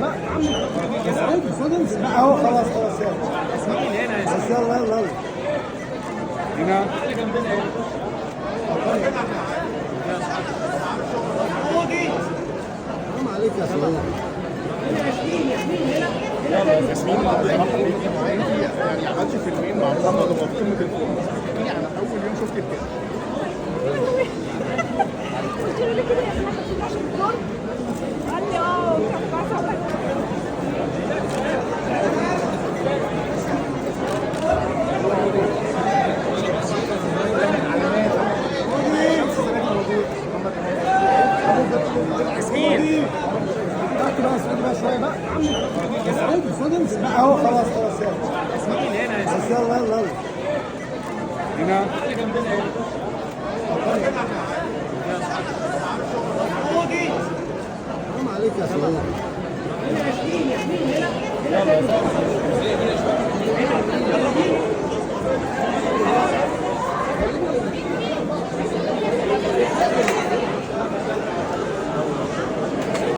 بقى. بس بقى اهو خلاص خلاص يلا. بس يلا يلا يلا. هنا حرام عليك يا صلاح. ياسمين يعني عملت فيلمين مع محمد وهو في قمة الفورمة. احكي لي على اول يوم شفت الفيلم. قلت له ليه كده يا سماح؟ قلت له عشان الدور. قال لي اه وبتاع. ياسمين بقى سعودي بقى شوية بقى. بس بقى اهو خلاص خلاص يلا. بس يلا يلا يلا. هنا حرام عليك يا صلاح.